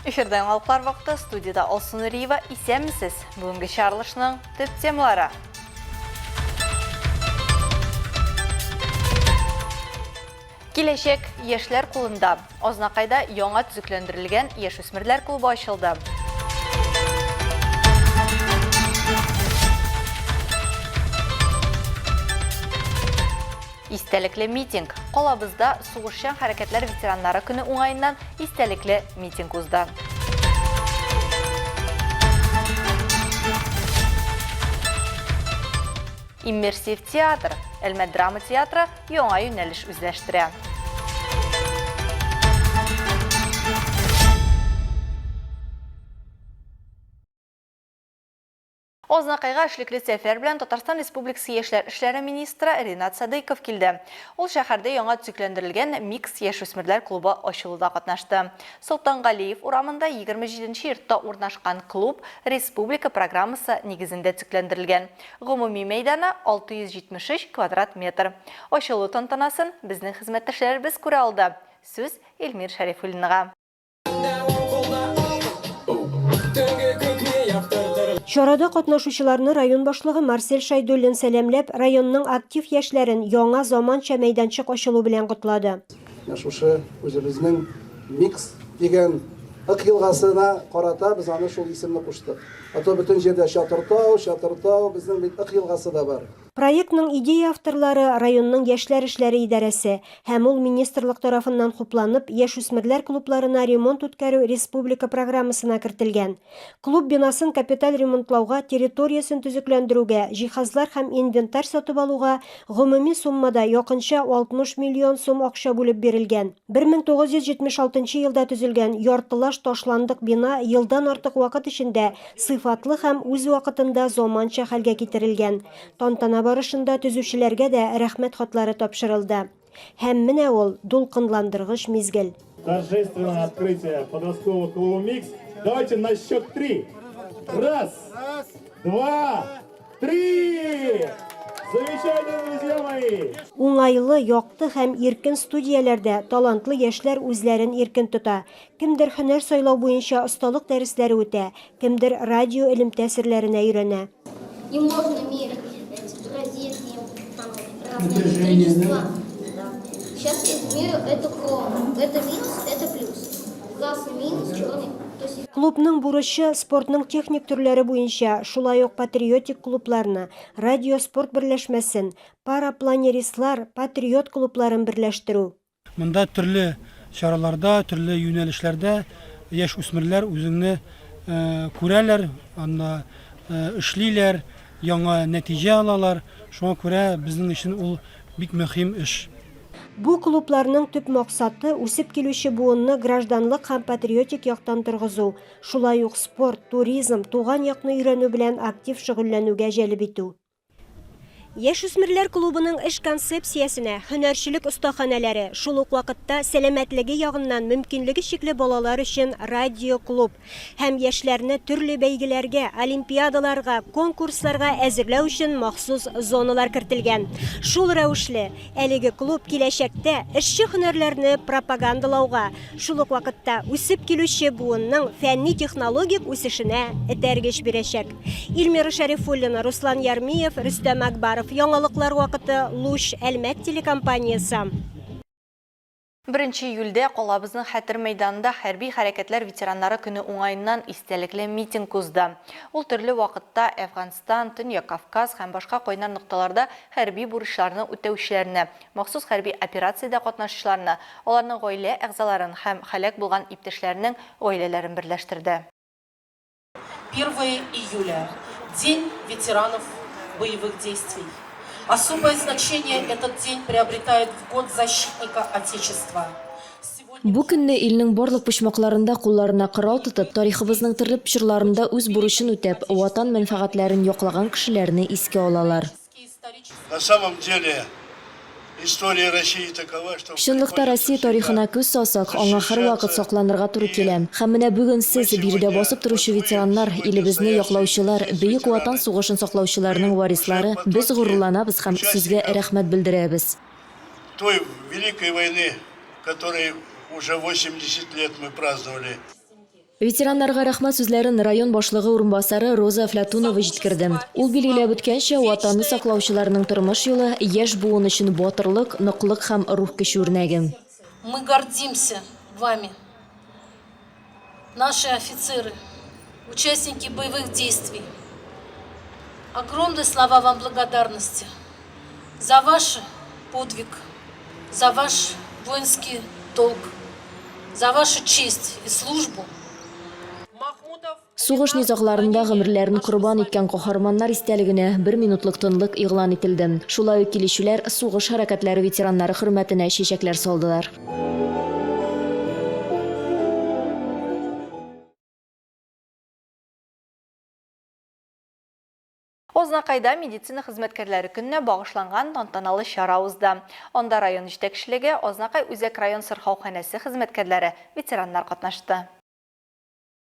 Эфирда яңалыклар вакыты, студиядә Алсу Нуриева. Исәнмесез! Бүгенге чыгарылышның төп темалары. Киләчәк яшьләр кулында. Азнакайда яңа төзекләндерелгән яшүсмерләр клубы ачылды. Истәлекле митинг. Калабызда сугышчан хәрәкәтләр ветераннары көне уңаеннан истәлекле митинг узды. Иммерсив театр. Әлмәт драма театры яңа юнәлеш үзләштерә. Азнакайга эшлекле сәфәр белән Татарстан Республикасы яшьләр эшләре министры Ринат Садыйков килде. Ул шәһәрдә яңа төзекләндерелгән Микс яшүсмерләр клубы ачылуда катнашты. Солтангалиев урамында 27 нче йортта урнашкан клуб республика программасы нигезендә төзекләндерелгән. Гомуми мәйданы 673 квадрат метр. Ачылу тантанасын безнең хезмәттәшләребез күрә алды. Сүз Эльмир Шәрифуллинга. Чарада катнашучыларны район башлыгы Марсель Шәйдуллин сәламләп, районның актив яшьләрен яңа заманча мәйданчык ачылу белән котлады. Менә шушы үзебезнең Микс дигән Ык елгасына карата без аны шул исемне куштык. А то бөтен җирдә Чатыртау, Чатыртау, безнең бит Ык елгасы да бар. Проектның идея авторлары, районның яшьләр эшләре идарәсе, һәм ул министрлык тарафыннан хупланып, яшүсмерләр клубларына ремонт үткәрү республика программасына кертелгән. Клуб бинасын капиталь ремонтлауга, территориясен төзекләндерүгә, җиһазлар һәм инвентарь сатып алуга гомуми суммада якынча 60 миллион сум акча бүлеп бирелгән. 1976 нчы елда төзелгән яртылаш ташландык бина елдан артык вакыт эчендә сыйфатлы һәм үз вакытында заманча хәлгә китерелгән. Тантана барышында төзүчеләргә дә Рәхмәт хатлары тапшырылды. Һәм менә ул, дулкынландыргыч мизгел. Торжественное открытие подросткового клуба «Микс». Давайте на счет три. Раз, два, три! Замечательно, друзья мои! Уңайлы, якты һәм иркен студияләрдә талантлы яшьләр үзләрен иркен тота. Кемдер һөнәр сайлау буенча осталык дәресләре үтә, кемдер радио элемтә серләренә өйрәнә. И можно мерить розетки, там разное электричество. Да. Сейчас я измерю эту крону. Это минус, это плюс. Красный минус, черный. То есть Клубның бурычы, спортның техник төрләре буенча, шулай ук патриотик клубларны, радиоспорт берләшмәсен, парапланеристлар, патриот клубларын берләштерү. Монда төрле чараларда, төрле юнәлешләрдә яшь үсмерләр үзеңне күрәләр, анда эшлиләр, яңа нәтиҗә алалар. Шуңа күрә безнең өчен ул бик мөһим эш. Бу клубларның төп максаты, үсеп килүче буынны гражданлык һәм патриотик яктан торгызу, шулай ук спорт, туризм, туган якны өйрәнү белән актив шөгыльләнүгә җәлеп итү. Яшүсмерләр клубының эш концепциясенә һөнәрчелек остаханәләре, шул ук вакытта сәламәтлеге ягыннан мөмкинлеге чикле балалар өчен радиоклуб һәм яшьләрне төрле бәйгеләргә, олимпиадаларга, конкурсларга әзерләү өчен махсус зоналар кертелгән. Шул рәвешле, әлеге клуб киләчәктә эшче һөнәрләрне пропагандалауга, Шул ук вакытта үсеп килүче буынның фәнни-технологик үсешенә этәргеч бирәчәк. Эльмира Шәрифуллина, Руслан Ярмиев, Рөстәм Акбаров. Яңалыклар вакыты, Луч, Әлмәт телекомпаниясе. Беренче июльдә калабызның Хәтер мәйданында хәрби хәрәкәтләр ветераннары көне уңаеннан истәлекле митинг узды. Ул төрле вакытта Әфганстан, Төньяк Кавказ һәм башка кайнар нокталарда хәрби бурычларны үтәүчеләрне, Махсус хәрби операциядә катнашучыларны, аларның гаилә әгъзаларын һәм һәлак булган иптәшләренең гаиләләрен берләштерде. Первое июля, День ветеранов боевых действий. Особое значение этот день приобретает в год защитника Отечества. Бу көнне илнең барлык почмакларында кулларына корал тотып, тарихыбызның төрле чорларында үз бурычын үтәп, Ватан мәнфәгатьләрен яклаган кешеләрне искә алалар. На самом деле история России такова, что Чынлыкта Россия тарихына күз салсак, аңа һәрвакыт сакланырга туры килә. Һәм менә бүген сез, биредә басып торучы ветераннар, илебезне яклаучылар, Бөек Ватан сугышын саклаучыларның варислары, без горурланабыз һәм сезгә рәхмәт белдерәбез. Той Великой войны, которой уже 80 лет мы праздновали. Ветераннарга рәхмәт сүзләрен район башлыгы урынбасары Роза Әфләтунова җиткерде. Ул билгеләп үткәнчә, Ватанны саклаучыларның тормыш юлы, яшь буын өчен батырлык, ныклык һәм рух көче үрнәге. Мы гордимся вами, наши офицеры, участники боевых действий. Огромные слова вам благодарности за ваш подвиг, за ваш воинский долг, за вашу честь и службу. Сугыш низагларында гомерләрен корбан иткән каһарманнар истәлегенә бер минутлык тынлык игълан ителде. Шулай ук килүчеләр сугыш хәрәкәтләре ветераннары хөрмәтенә чәчәкләр салдылар. Азнакайда медицина хезмәткәрләре көненә багышланган тантаналы чара узды. Анда район җитәкчелеге, Азнакай үзәк район сырхауханәсе хезмәткәрләре, ветераннар катнашты.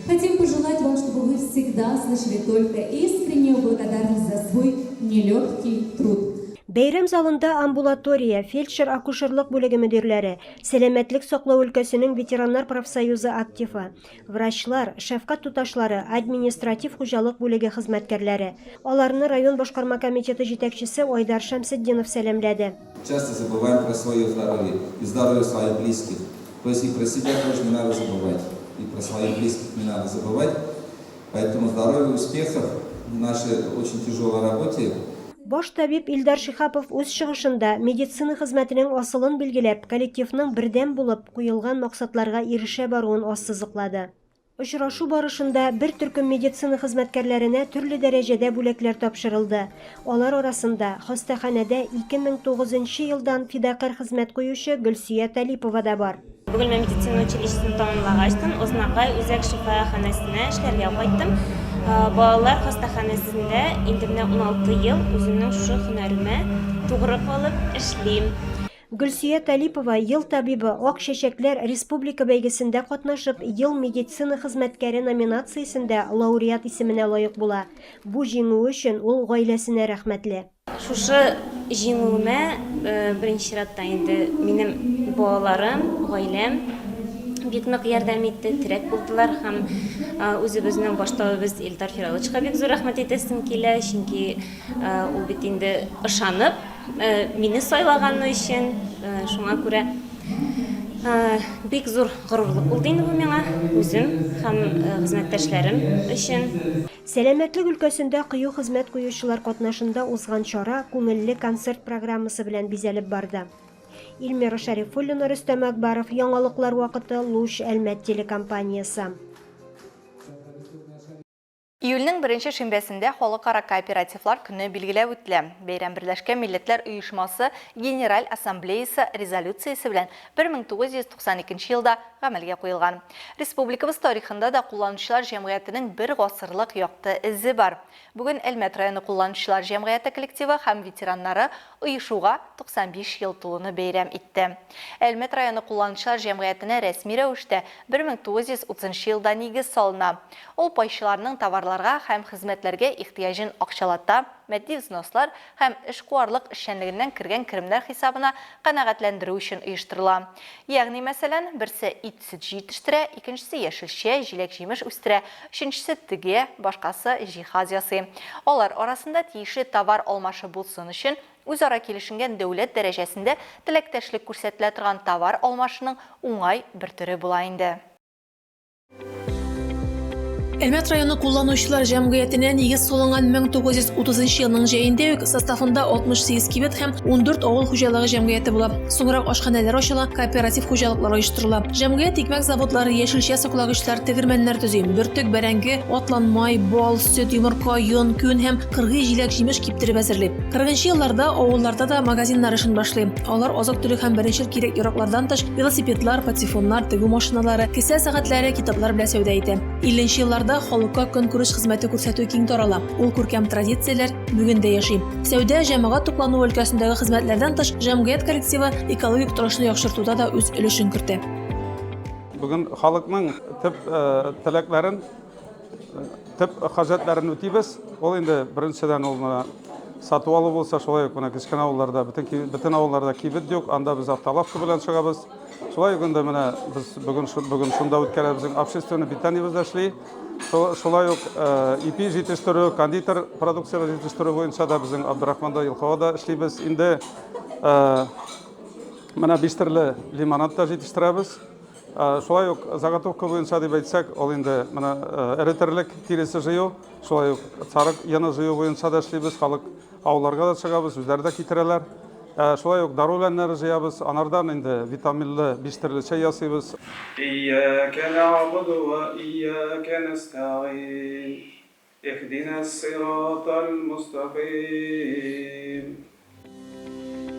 Хотим пожелать вам, чтобы вы всегда слышали только искреннюю благодарность за свой нелегкий труд. Бәйрәм залында амбулатория, фельдшер-акушерлык бүлеге мөдирләре, сәламәтлек саклау өлкәсенең ветераннар профсоюзы активы, Врачлар, шәфкать туташлары, административ-хуҗалык бүлеге хезмәткәрләре. Аларны район башкарма комитеты җитәкчесе Айдар Шәмсетдинов сәламләде. Часто забываем про свое здоровье и здоровье своих близких. То есть и про себя тоже не надо забывать, и про своих близких не надо забывать. Поэтому здоровья, успехов в нашей очень тяжелой работе. Баш табиб Илдар Шиһапов үз чыгышында медицина хезмәтенең асылын билгеләп, коллективның бердәм булып, куелган максатларга ирешә баруын ассызыклады. Очрашу барышында бер төркем медицина хезмәткәрләренә төрле дәрәҗәдә бүләкләр тапшырылды. Алар арасында хастаханәдә 2009 нчы елдан фидакарь хезмәт куючы Гөлсөя Талипова да бар. Бөгелмә медицина училищесын тәмамлагачтын, Ознакай үзәк шифаханәсенә эшләргә кайттым. Балалар хастаханәсендә инде менә 16 ел үземнең шушы һөнәремә тугры калып эшлим. Гөлсөя Талипова Ел табибы, Ак чәчәкләр республика бәйгесендә катнашып, Ел медицина хезмәткәре номинациясендә лауреат исеменә лаек була. Бу җиңүе өчен ул гаиләсенә рәхмәтле. Шушы җиңүемә беренче чиратта инде минем балаларым, гаиләм бик нык ярдәм итте, терәк булдылар һәм үзебезнең баш табибыбыз Илдар Фираловичка бик зур рәхмәт әйтәсем килә, чөнки ул бит инде ышанып мине сайлаганы өчен, шуңа күрә бик зур горурлык булды инде бу миңа, үзем һәм хезмәттәшләрем өчен. Сәламәтлек өлкәсендә кыю хезмәт куючылар катнашында узган чара күңелле концерт программасы белән бизәлеп барды. Эльмира Шәрифуллина, Рөстәм Әкбаров, Яңалыклар вакыты, Луч, Әлмәт телекомпаниясе. Июльнең беренче шимбәсендә Халыкара кооперативлар көне билгеләп үтелә. Бәйрәм Берләшкән Милләтләр Оешмасы Генераль Ассамблеясы резолюциясе белән 1992 елда гамәлгә куелган. Республикабыз тарихында да кулланучылар җәмгыятенең бер гасырлык якты эзе бар. Бүген Әлмәт районы кулланучылар җәмгыяте коллективы һәм ветераннары оешуга 95 ел тулуны бәйрәм итте. Әлмәт районы кулланучылар җәмгыятенә рәсми рәвештә 1930 елда нигез салына. Ул пайчыларның товарларга һәм хезмәтләргә ихтыяҗын акчалата, матди взнослар һәм эшкуарлык эшчәнлегеннән кергән керемнәр хисабына канәгатьләндерү өчен оештырыла. Ягъни, мәсәлән, берсе ит-сөт җитештерә, икенчесе яшелчә, җиләк-җимеш үстерә, өченчесе тегә, башкасы җиһаз ясый. Алар арасында тиешле товар алмашы булсын өчен, үзара килешенгән дәүләт дәрәҗәсендә теләктәшлек күрсәтелә торган товар алмашының уңай бер төре була инде. Әлмәт районы кулланучылар җәмгыятенә нигез салынган 1930 елның җәендә үк составында 68 кибет һәм 14 авыл хуҗалыгы җәмгыяте була. Соңрак ашханәләр ачыла, кооператив хуҗалыклар оештырыла. Җәмгыять икмәк заводлары, яшелчә саклагычлар, тегермәннәр төзи. Бөртек, бәрәңге, атланмай, бал, сөт, йомырка, йон, күн һәм кыргый җиләк-җимеш киптереп әзерли. 40 нчы елларда авылларда да магазиннар эшен башлый. Алар азык-төлек һәм беренчел кирәк-яраклардан тыш, велосипедлар, патефоннар, тегү машиналары, кесә сәгатьләре, китаплар белән сәүдә итә. 50 нче елларда халыкка көнкүреш хезмәте күрсәтү киң тарала. Ул күркәм традицияләр бүген дә яши. Сәүдә, җәмәгать туклануы өлкәсендәге хезмәтләрдән тыш, җәмгыять коллективы экологик торышны яхшыртуда да үз өлешен кертә. Бүген халыкның төп теләкләрен Төп хаҗәтләрен үтибез. Ул инде беренчедән ул менә сату алу булса, шулай ук менә кечкенә авылларда, бөтен бөтен авылларда кибет юк, анда без автолавка белән чыгабыз. Шулай ук инде менә без бүген бүген шунда үткәрәбез, безнең общественное питаниебез дә эшли. Шулай ук ипи җитештерү, кондитер продукцияләре җитештерү буенча да безнең Абдрахманда, Елховода эшлибез. Инде менә биштерле лимонад та җитештерәбез. Шулай ук заготовка буенча дип әйтсәк, ул инде менә эре терлек тиресе җыю, шулай ук сарык йоны җыю буенча да эшлибез. Халык авылларга да чыгабыз, үзләре дә китерәләр. Шулай ук дару үләннәре җыябыз, анардан инде витаминлы биштерле чәй ясыйбыз. Ияка нәгъбуду ва ияка нәстәгыйн, иһдинәс сиратал мөстәкыйм.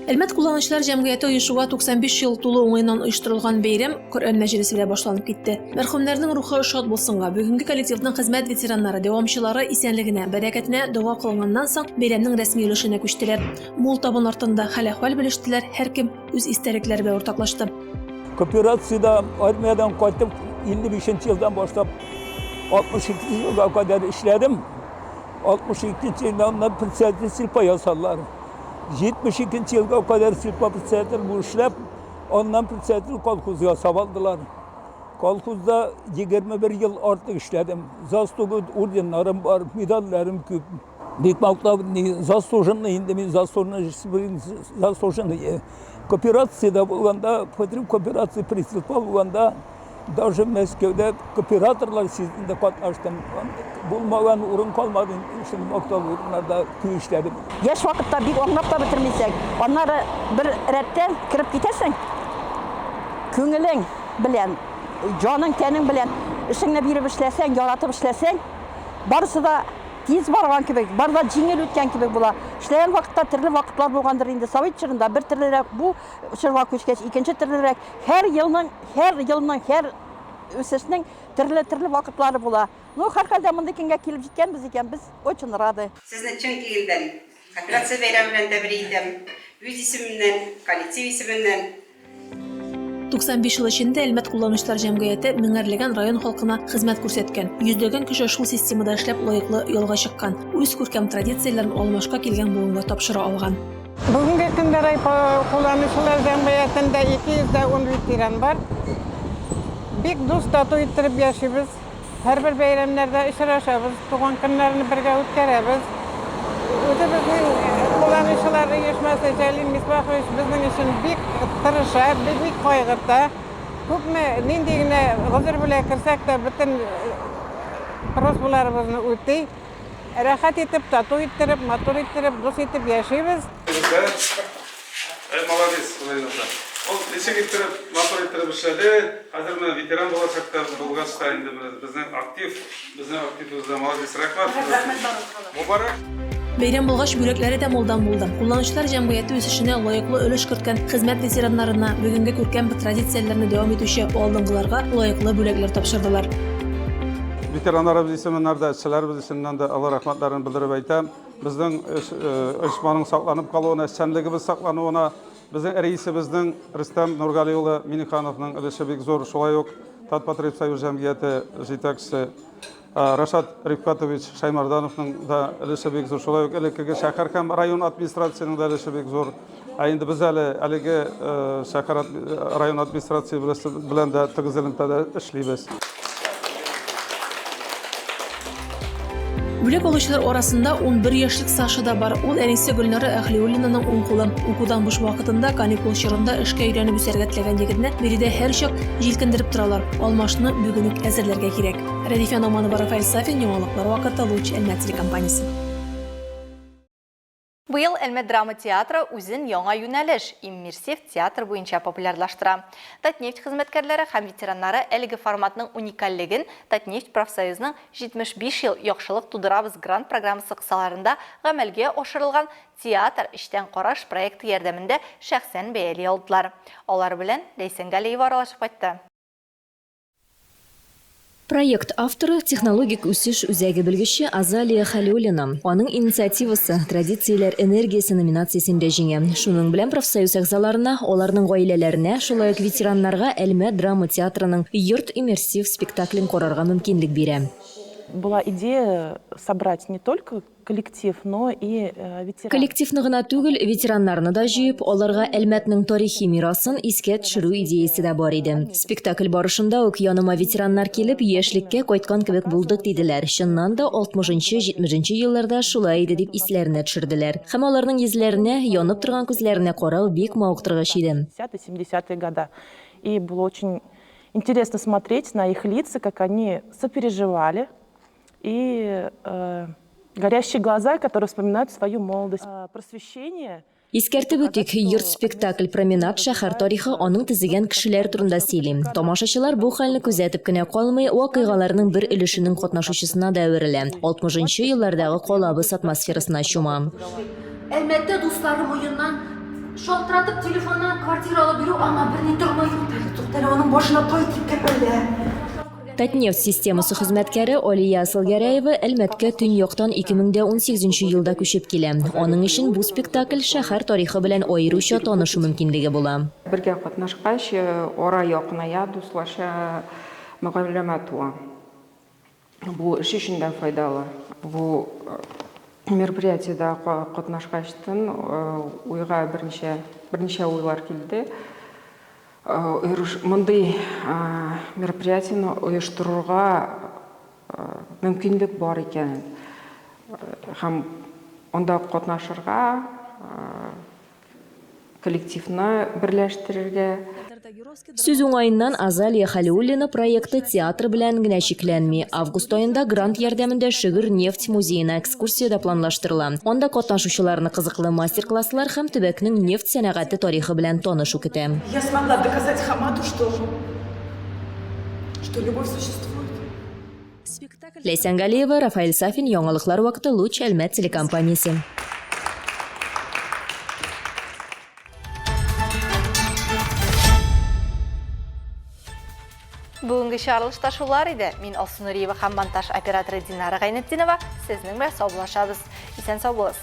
Әлмәт кулланучылар җәмгыяте оешуга 95 ел тулу уңаеннан оештырылган бәйрәм Коръән мәҗлесе белән башланып китте. Мәрхүмнәрнең рухы шат булсынга, бүгенге коллективның хезмәт ветераннары, дәвамчылары исәнлегенә, бәрәкәтенә дога кылынганнан соң, бәйрәмнең рәсми өлешенә күчтеләр. Мул табын артында хәл-әхвәл белештеләр, һәркем үз истәлекләре белән уртаклашты. Кооперациядә армиядән кайтып, 55 нче елдан башлап 62 елга кадәр эшләдем. 62 нче елдан аннан председатель сельпо ясадылар. 72 нче елга кадәр сельпо председатель булып эшләп, аннан председатель колхоз ясап алдылар. Колхозда 21 ел артык эшләдем. Заслуга орденнарым бар, медальләрем күп. Бик мактап, заслуженный инде мин заслуженный, заслуженный. Кооперациядә булганда, кооперация председатель булганда, Даже Мәскәүдә кооператорлар съездында катнаштым. Булмаган урын калмады, шул мактаулы урыннарда күп эшләдем. Яшь вакытта бик аңлап та бетермисең. Аннары бер рәттән кереп китәсең, күңелең белән, җаның, тәнең белән эшеңне биреп эшләсәң, яратып эшләсәң, барысы да тиз барган кебек, бар да җиңел үткән кебек була. Эшләгән вакытта төрле вакытлар булгандыр инде. Совет чорында бер төрлерәк, бу чорга күчкәч икенче төрлерәк. Һәр елның, һәр елның, һәр үсешнең төрле-төрле вакытлары була. Ну, һәрхәлдә мондый көнгә килеп җиткәнбез икән, без очень рады. Сезне чын күңелдән Кооперация бәйрәме белән тәбрик итәм. Үз исемемнән, коллектив исеменнән. 95 ел эчендә Әлмәт кулланучылар җәмгыяте меңәрләгән район халкына хезмәт күрсәткән. Йөзләгән кеше шул системада эшләп лаеклы ялга чыккан, үз күркәм традицияләрен алмашка килгән буынга тапшыра алган. Бүгенге көндә райпо кулланучылар җәмгыятендә 210 ветеран бар. Бик дус, тату иттереп яшибез. Һәрбер бәйрәмнәрдә очрашабыз, туган көннәрне бергә үткәрәбез. Үзебезнең кулланучылар оешмасы Җәлил Мисбахович безнең өчен бик тырыша, бик кайгырта. Күпме, нинди генә гозер белән керсәк тә, бөтен просьбаларыбызны үти. Рәхәт итеп, тату иттереп, матур иттереп, дус итеп яшибез. Бездә Әй, молодец, Ләйлә. Ул ничек иттереп, матур иттереп эшләде. Хәзер менә ветеран булачак та, булгач та инде менә безнең актив, безнең активыбызда молодец. Рәхмәт. Рәхмәт барыгызга да. Мубарак. Бәйрәм булгач, бүләкләре дә мулдан булды. Кулланучылар җәмгыяте үсешенә лаеклы өлеш керткән хезмәт ветераннарына, бүгенге күркәм традицияләрне дәвам итүче алдынгыларга лаеклы бүләкләр тапшырдылар. Ветераннарыбыз исеменнән дә, эшчеләребез исеменнән дә олы рәхмәтләрен белдереп әйтәм. Безнең оешманың сакланып калуына, эшчәнлегебез саклануына безнең рәисебезнең Рөстәм Нургали улы Миннехановның өлеше бик зур. Шулай ук Татпотребсоюз җәмгыяте җитәкчесе Рашат Рифкатович Шаймардановның да өлеше бик зур. Шулай ук элеккеге шәһәр һәм район администрациясенең дә өлеше бик зур. Ә инде без әле әлеге шәһәр район администрация белән дә тыгыз элемтәдә эшлибез. Бүләк алучылар арасында 11 яшьлек Саша да бар. Ул әнисе Гөлнара Әһлиуллинаның уң кулы. Укудан буш вакытында, каникул чорында эшкә өйрәнеп үсәргә теләгән егетне биредә һәрчак җилкендереп торалар. Алмашны бүген үк әзерләргә кирәк. Рәдифә Номанова, Рафаэль Сафин, Яңалыклар вакыты, Луч, Әлмәт телекомпаниясе. Быел Әлмәт драма театры үзен яңа юнәлеш, иммерсив театр буенча популярлаштыра. Татнефть хезмәткәрләре һәм ветераннары әлеге форматның уникальлеген Татнефть профсоюзының 75 ел яхшылык тудырабыз грант программасы кысаларында гамәлгә ашырылган Театр, эчтән караш проекты ярдәмендә шәхсән бәяли алдылар. Алар белән Ләйсән Галиева аралашып кайтты. Проект авторы, Технологик үсеш үзәге белгече Азалия Хәлиуллина. Аның инициативасы Традицияләр энергиясе номинациясендә җиңә. Шуның белән профсоюз әгъзаларына, аларның гаиләләренә, шулай ук ветераннарга Әлмәт драма театрының Йорт иммерсив спектаклен карарга мөмкинлек бирә. Была идея собрать не только коллектив, но и ветеранов. Коллективны гына түгел, ветераннарны да җыеп, аларга Әлмәтнең тарихи мирасын искә төшерү идеясе дә бар иде. Спектакль барышында ук яныма ветераннар килеп, яшьлеккә кайткан кебек булдык, диделәр. Чыннан да, 60 нчы, 70 нче елларда шулай иде дип исләренә төшерделәр. Һәм аларның йөзләренә, янып торган күзләренә карау бик мавыктыргыч иде. 70-е года. И было очень интересно смотреть на их лица, как они сопереживали. И э, горящие глаза, которые вспоминают свою молодость. Просвещение. Искәртеп үтик, йорт-спектакль Променад шәһәр тарихы, аның төзегән кешеләр турында сөйли. Тамашачылар бу хәлне күзәтеп кенә калмый, вакыйгаларның бер өлешенең катнашучысына да әверелә, 60 нчы еллардагы калабыз атмосферасына чума. Әлмәттә дуслары муеннан шалтыратып телефоннан квартира алып бирү аңа берни тормый. Туктале, туктале, аның башына тай типкән әллә? Татнефть системасы хезмәткәре Алия Асылгәрәева Әлмәткә төньяктан 2018 нче елда күчеп килә. Аның өчен бу спектакль шәһәр тарихы белән аеруча танышу мөмкинлеге була. Бергә катнашкач, ара якыная, дуслаша, мөгамәлә туа. Бу эш өчен дә файдалы. Бу мероприятиедә катнашкачтын уйга берничә берничә уйлар килде. Мондый мероприятиене оештырырга мөмкинлек бар икәнен һәм анда катнашырга Коллективны берләштерергә. Сүз уңаеннан, Азалия Хәлиуллина проекты театр белән генә чикләнми. Август аенда грант ярдәмендә Шөгер нефть музеена экскурсия дә планлаштырыла. Анда катнашучыларны кызыклы мастер-класслар һәм төбәкнең нефть сәнәгате тарихы белән танышу көтә. Я смогла доказать Хамату, что что любовь существует. Ләйсән Галиева, Рафаэль Сафин, Яңалыклар вакыты, Луч, Әлмәт телекомпаниясе. Бүгенге чыгарылыш та шулар иде. Мин Алсу Нуриева һәм монтаж операторы Динара Гайнетдинова сезнең белән саубуллашабыз. Исән сау булыгыз.